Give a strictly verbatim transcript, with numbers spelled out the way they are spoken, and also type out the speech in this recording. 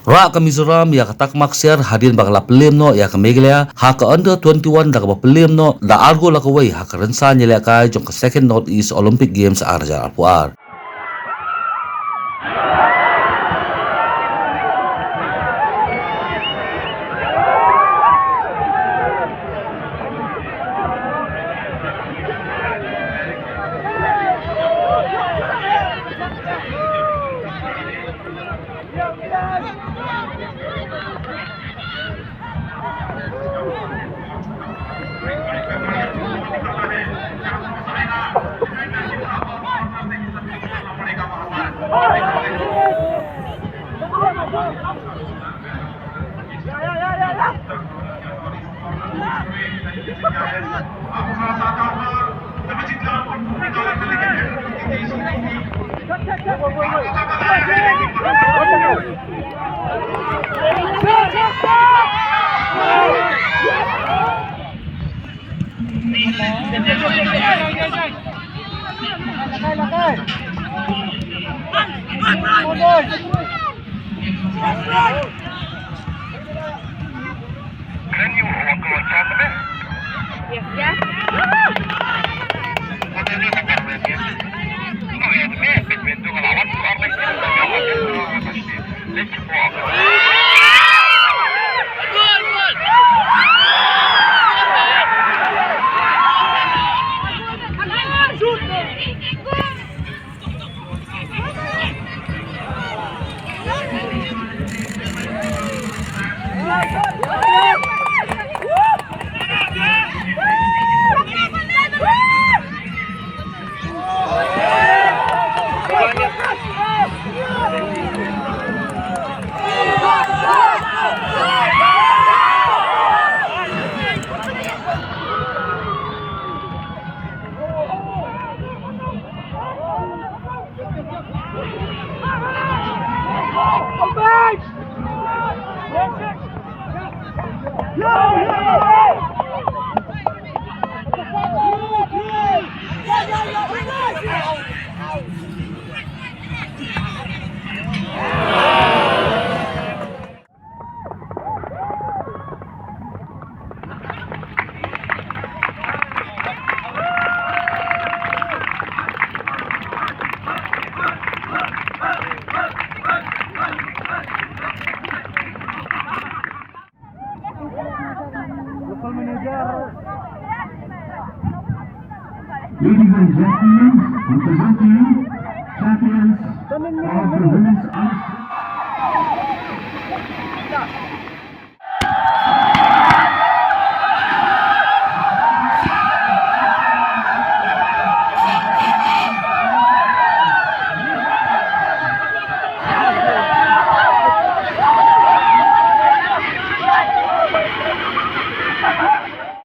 Rah ka Mizoram ïa ka takma ksiar hadien ba ka la pynlem noh ïa ka Meghalaya ha ka under twenty-one da kaba pynlem noh da ar gol la kawei ha ka rynsan ïalehkai jong ka Second North East Olympic Games ar hajar arphew ar. Ladies and gentlemen, we present to you champions of the women's